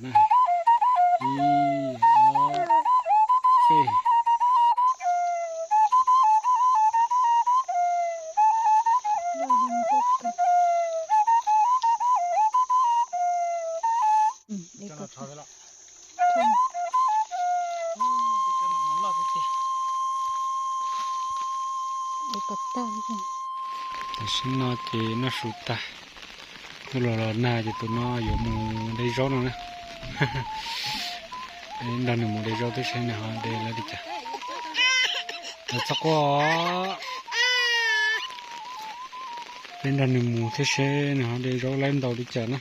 Ib, ob, peb. Tam sim no ces noj su tag, tuaj los los nag ces tus no yuav mus de zaub no na. Peb nrog nws mus de zaub thiab seb nws ho de laib li cas. Txhob quaj. Peb nrog nws mus thiab seb nws ho de zaub laib ntau li cas na.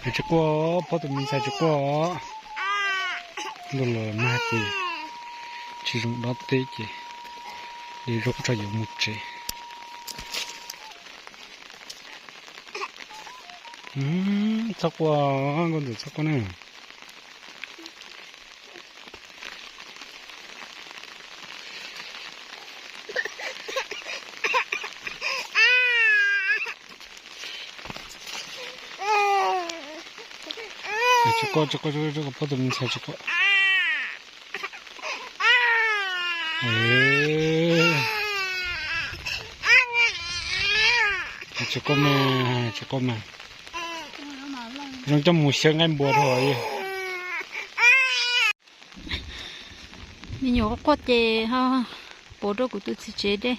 Tsis quaj, phob tus me ntxhais tsis quaj. Ntuj los nag ces tsis zoo dob teb ces de zaub tso yuav mus tsev. Txhob quaj, nkauj ntxawm txhob quaj na. Tsis quaj, tsis quaj, tsis quaj, phob tus me ntxhais tsis quaj. Tsis quaj mas, tsis quaj mas. Zoo coj mus xyaw nqaij npua rau. Me nyuam quaj quaj ces ho pauv rau kuv tus txiv tsev de.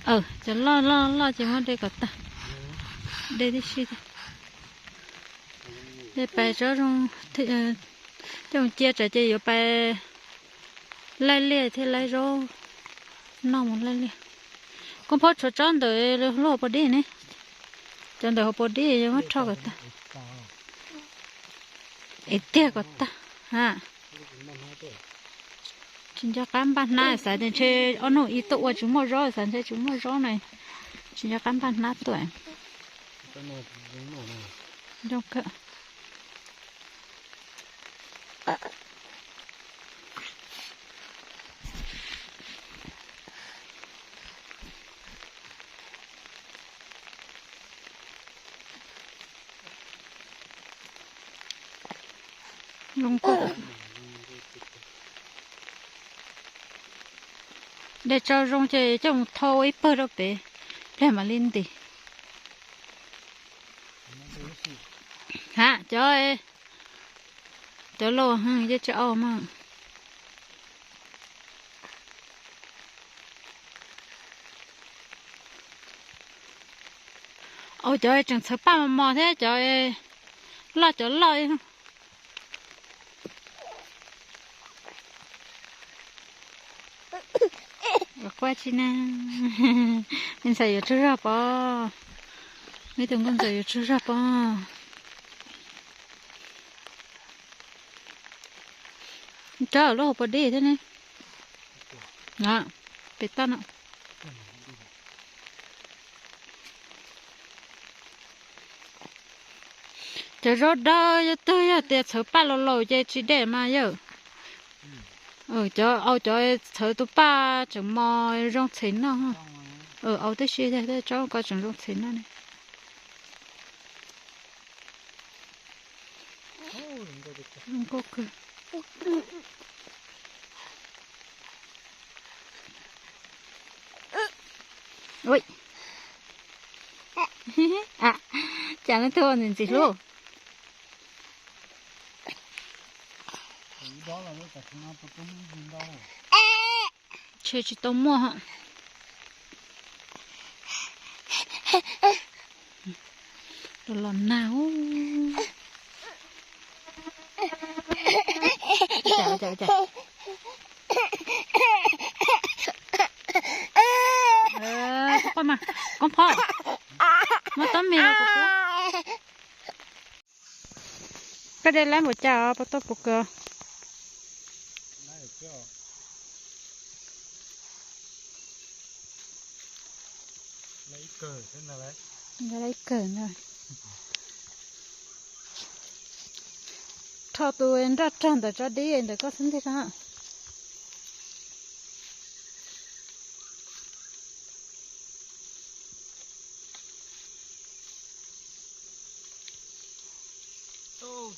Cov loj loj loj ces muab de kom tag. De tib si thiab. De pais tsob zoo, coj mus cia tsam ces yuav pais laij liaj thiab laij zaub noj mus laij liaj. Koob phob tshuav tsob ntawm lub hauv paus dib ne. Cov ntawm hauv paus dib yuav muab rho kom tag. Es tiag kom tag ha. Tsis nco qab npaj hnab, xav tias ntshe ob hnub ib tuaj ua tsis muaj zaub, xav ntshe tsis muaj zaub na. Tsis nco qab npaj hnab tuaj. Zoo kawg. Zoo nkauj. De tso zoo ces coj mus thau ua ib pawg rau pem, pliag mam li ntim. Ha, cov, cov laus yeej tsis au mas. Au, cov tseem txhawv paj mos mos thiab cov loj, cov loj. Quaj tsi na. Me ntxhais yuav tsaug zog pob. Ib tug nkauj ntxawm yuav tsaug zog pob. Tsob lub hauv paus dib thiab ne. Pem toj no. Cov zaub dawb yog twg yog tias txhawv paj laus laus ces tsis dej mas yawm. Cov au cov txhawv tus paj tseem mos zoo txhim noj. Au tib si, tsob ko tseem zoo txhim noj ne. Zoo nkauj kawg. Ua cas leej twg ua ntxim ntxim hlub? Ntshe tsis tau muaj. Los los nag. Koob phob, muab tob mis los kuv pub. Koj de laib npaum cas os, puas tau puv kawg? Laib kawg ntag. Rho tus nroj rog ntawm tso dib ntawm koj xwb ntag.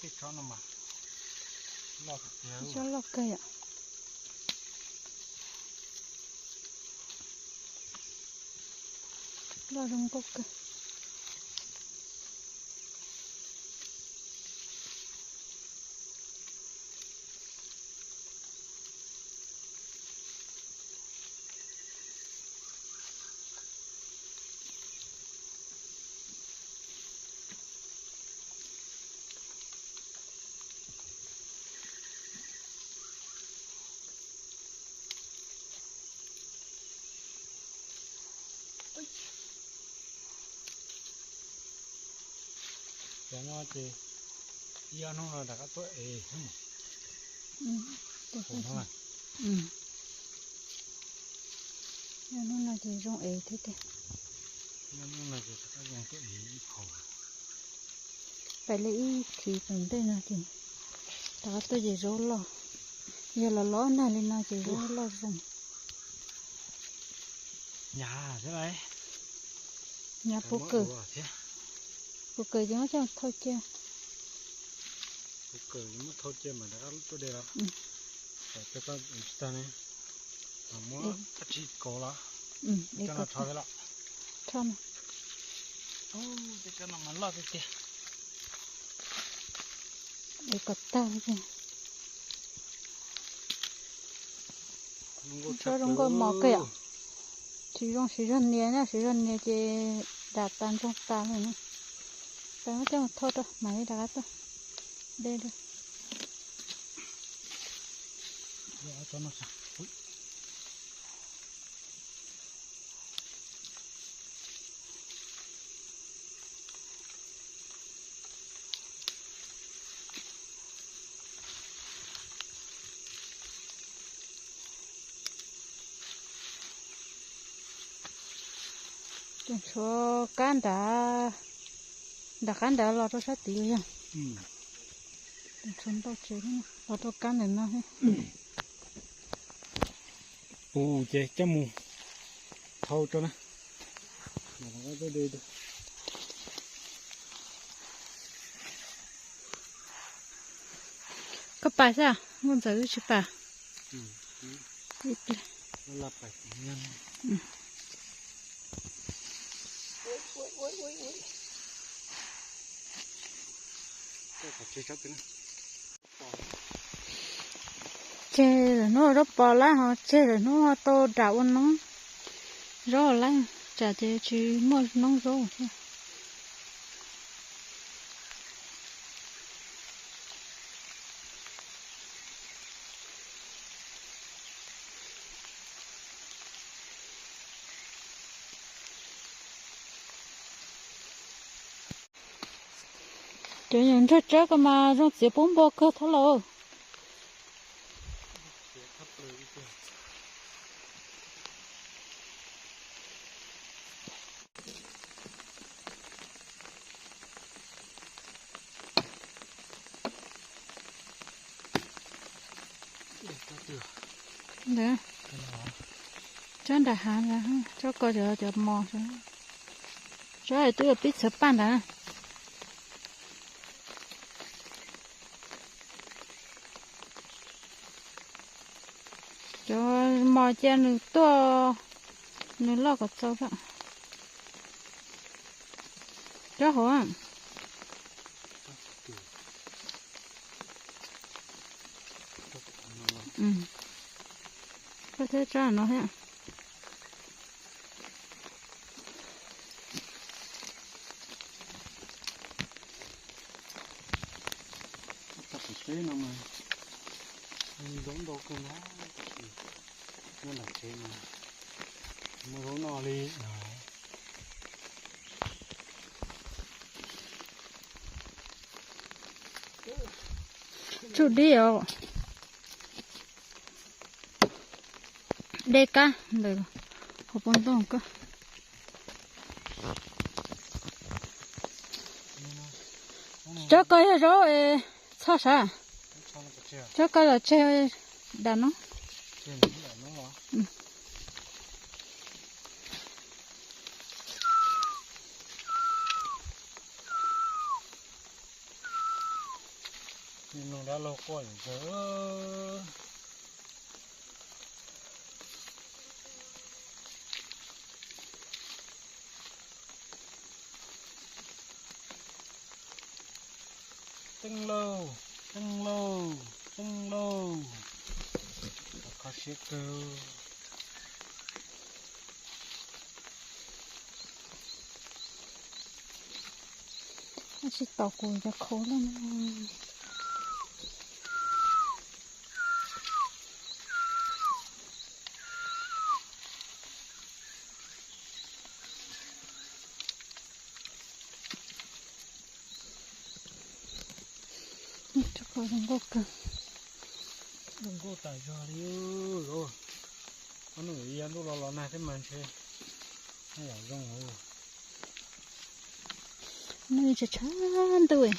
Tej tsob no mas loj tiag tiag. Tsob loj kawg yom. Loj zoo nkauj kawg. Cov no ces ib ob hnub no rov qab tuaj ev. Ib hnub no ces zoo ev thiab tiag. Ib hnub no ces rov qab zoo tuaj ev ib qho. Pais li ib thim tom ntej no ces rov qab tuaj ces zaub loj. Yog los loj nag li no ces zaub loj zoo. Hnyav thiab lauj. Hnyav puv kawg. Puv kawg ces muab coj thauj cia. Puv kawg muab thauj cia mas rov qab tuaj de los. Tsis tag ne, muab dab tsi kov los. Coj no rho thiab los. Rho no. Tej tsob no mas loj tiag tiag. Es kom tag. Tsob zoo nkauj mos kawg yom. Tsis zoo siv zog nias na, siv zog nias ces dam tas ntsoog tas lawm na. Peb muab coj mus thauj rau mam li rov qab tuaj de dua. Tseem tshuav kab nrad, nram qab nrad los rau sab tid yog. Tseem tshuav ntau tsev los rau kab ntawm no thiab. Puv ces coj mus thauj tso na. Koj pais xwb, nkauj ntxawm wb tsis pais. Tseg lawm hnub zaub pos lawm ho tseg lawm hnub ho tau dam ua noob zaub lawm, tsam ces tsis muaj noob zaub thiab. Cov nyuam ntsawg tsawb ko mas zoo txiav pub npua kawg thiab lauj. Ntawd, tsob nram hav ntawd, tsob ko cov cov mos, tsob twb yuav pib txhawv paj ntawd. Cov mos cia nws tuaj, nws loj kom txaus. Cov hauv, koj thiab tsob no thiab. Teb no mas zaub ntau kawg na, tab sis nyob nram tsev mas muaj zaub noj li no. Tsuj dib os. Dej kab ntawm hauv paus ntoo koj. Tsob ko yog zaub txhoj sav. Tsob ko los tseg dam no. Laug quaj zom zaws. Teeb lauj, teeb lauj, teeb lauj. Kho siab kawg. Tsis tau kuv cov khau loj. Zoo nkauj kawg. Zoo nkauj tas zog li. Ob nus ya ntuj los los nag thiab mas ntshe yam zoo. Nag tshav tshav ntuj.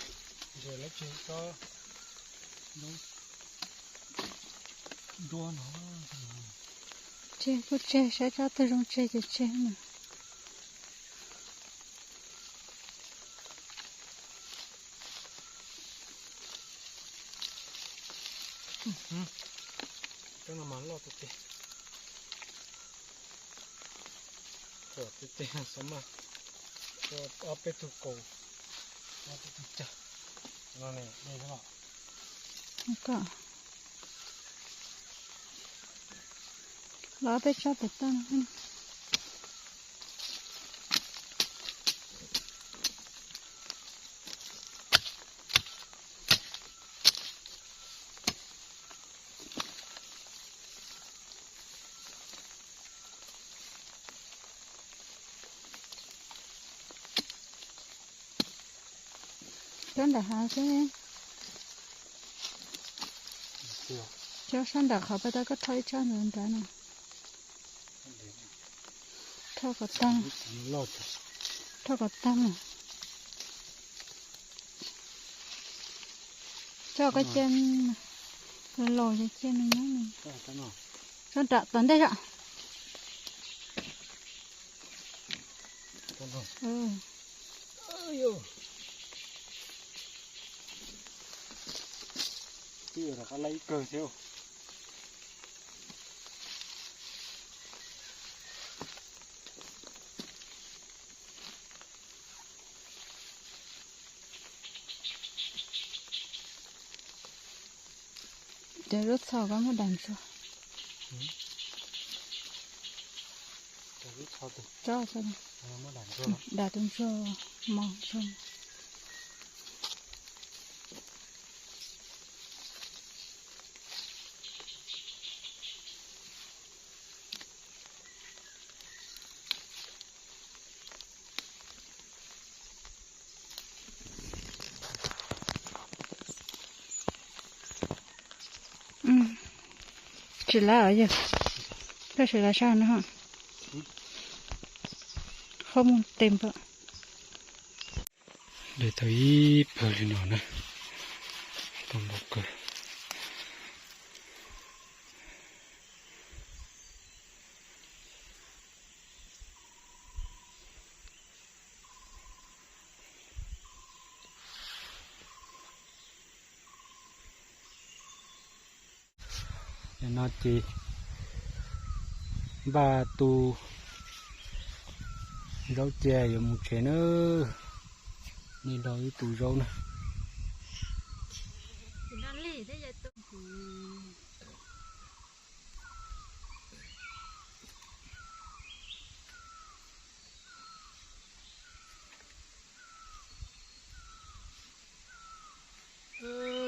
Ntshe lawv tsis tso nruab no. Tseg kuj tseg, saib tsob twg zoo tseg ces tseg na. Cov no mas loj tiag tiag. Tiag tiag, xav mas ob peb tug kaus, ob peb tug cag. No ne, dej los. Los peb tsob tom toj. Tsob nram hav xwb. Tsob sab nram qhov pas tas koj rho ib tsob ntawd nrad no. Rho kom tag. Rho kom tag. Tsob koj cia los ces cia nws nyob. Tsob nram tom ntej os. Twb yuav rov qab laij ib kawg thiab. Cov zaub txho koj muab dam ntsuag. Tsob, dam tus ntsuag mos ntsuag. Tsis lav os yog, koj tsis lav sab no. Qhov muag tes npaum. Dai tau ib pawg li no na, tau npaum kawg. Yog no ces npaj tu zaub cia yuav mus tsev na. Nej do ib tu zaub na.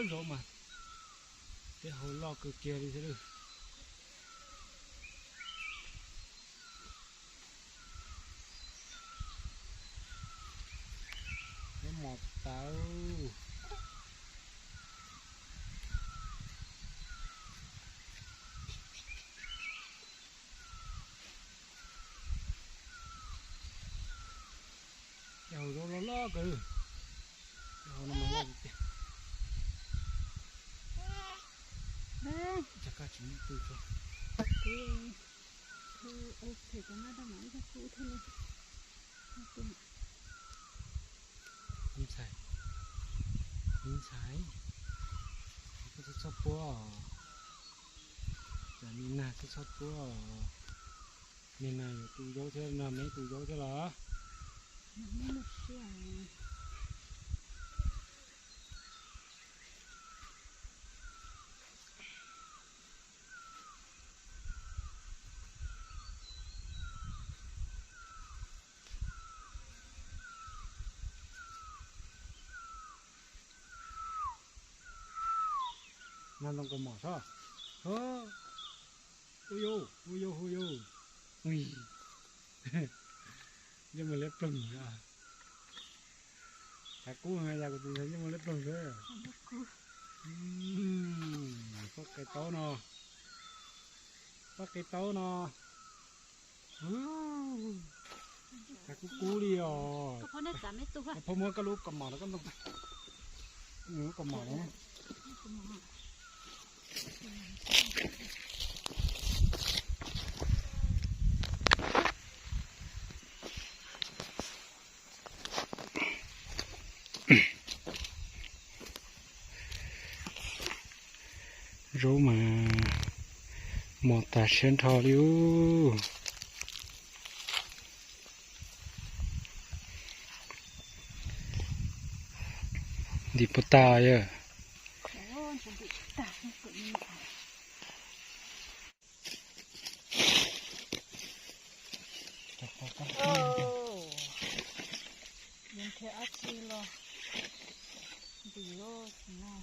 Zaub mas tej hau loj kawg kiag li thiab lawm. Zaub mos tas. Tej hau zaub loj loj kawg. Tej hau no mas loj tiag tiag. Cas koj tsis muab pw tso. Ntxhais, ntxhais, Txhob txhob puab, cov me nag txhob txhob puab. Me nag yuav tu zaub thiab no, me tu zaub thiab los. Nag ntoo kaus mom soj. Hu yau, hu yau, hu yau. Ui, ntsej muag liab ploog. Thav kub yog kuv tus ntxhais ntsej muag liab ploog xwb. Pob qe taub no, pob qe taub no. Thav kub kub li os. Phauj muab koj lub kaus mom rau koj ntoo. Lub kaus mom na. Zaub mas mos tag siab nrho li ub. Ntim puas tag yawg. Nrhiav dab tsi los ntim lub no.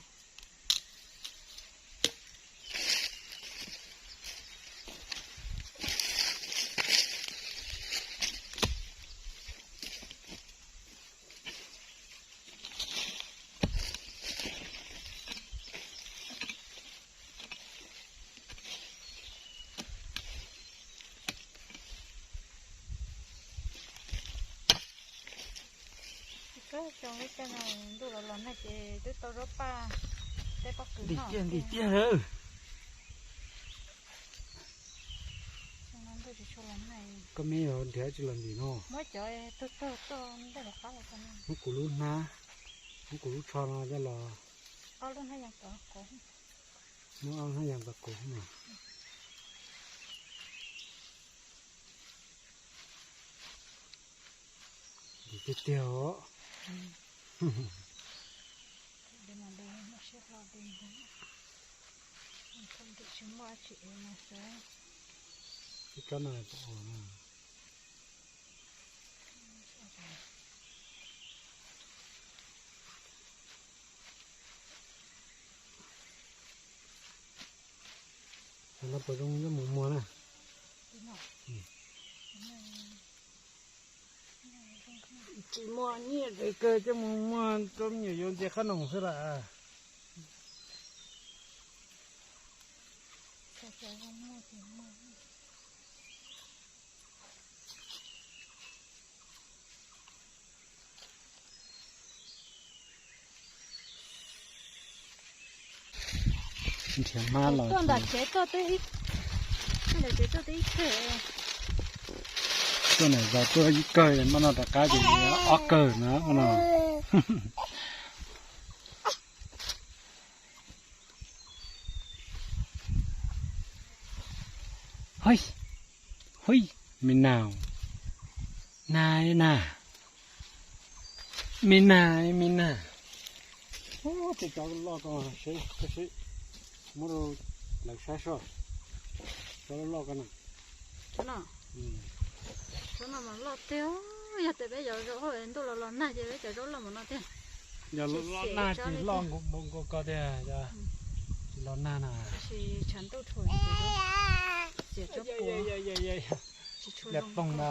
Tsis kab xyoo lub caij no ntuj los los nag ces twb tau zaub paj, tej pob kws ntim no tiag, ntim tiag lawm. Koj me yuav nrhiav tsis los ntim no. Muab cov tug tug tuaj ntej los qab los tau no. Muab kuv lub hnab, muab kuv lub tsho no coj los. Ob lub hnab yees tod kuv. Muab ob lub hnab yees tod kuv no. Ntim tiag tiag os. Ib tsob no puas ua no? Cov no puas zoo coj mus muag na? Tsis muag, nyiaj deb kawg, coj mus muag rau me nyuam yaus ntxias qhob noom xwb lawm. Nrhiav hmab los tuaj ntawm tsev tuaj twb ib, ntawm tsev tuaj twb ib kawg. Tuaj ntawm zos tuaj ib kawg, hmo no rov qab ces ob kawg na hmo no. Hui, hui, me nag, nag na, me nag, me nag. Ub, tej cov loj ko, muab rau lawv saib soj. Cov loj loj ko na. Cov no, cov no mas loj tiag. Yog tias peb yuav zaub, ntuj los los nag ces peb cov zaub loj mus no tiag. Yog loj nag ces loj nkaus ko tiag, tsis los nag na. Tab sis tshav ntuj rhuav ces cov zaub xiam tsob puas, tsis tshua zoo na.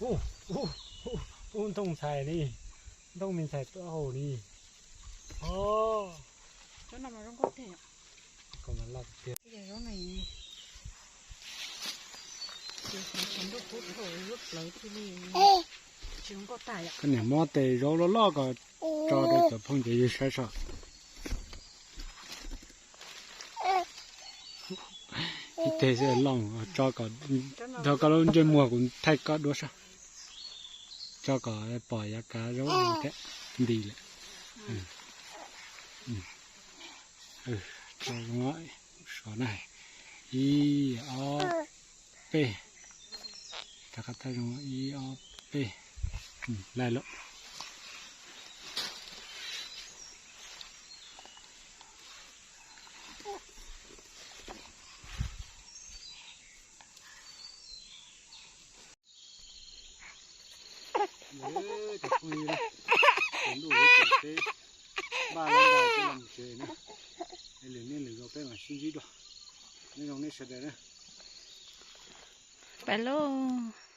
Ub, ub, ntoo ntxhais li, ntoo me ntxhais tuaj haus li. Os, cov no mas zoo nkauj tiag. Cov zaub no, ces tshav ntuj kub rhuav lub plawv thiaj li tsis zoo nkauj tag yom. Koj niam muab tes zaub loj loj ko tso rau cov phooj ywg saib soj. Ib teg xwb loj, tso kom dhau koj lub ntsej muag kuv thaij koj duab soj. Tso kom pom yav kav zaub thiab nti lawm. Rau zoo, sov na, ib ob peb, rov qab thaij zoo, ib ob peb, laij lawm. Cov phooj ywg, ntuj ib tsoom teb npaj lab ntaj coj los tsev na, lwm niaj lwm zaus peb mam sib ntsib dua. Nyob zoo nej sawv daws na. Pais lauj.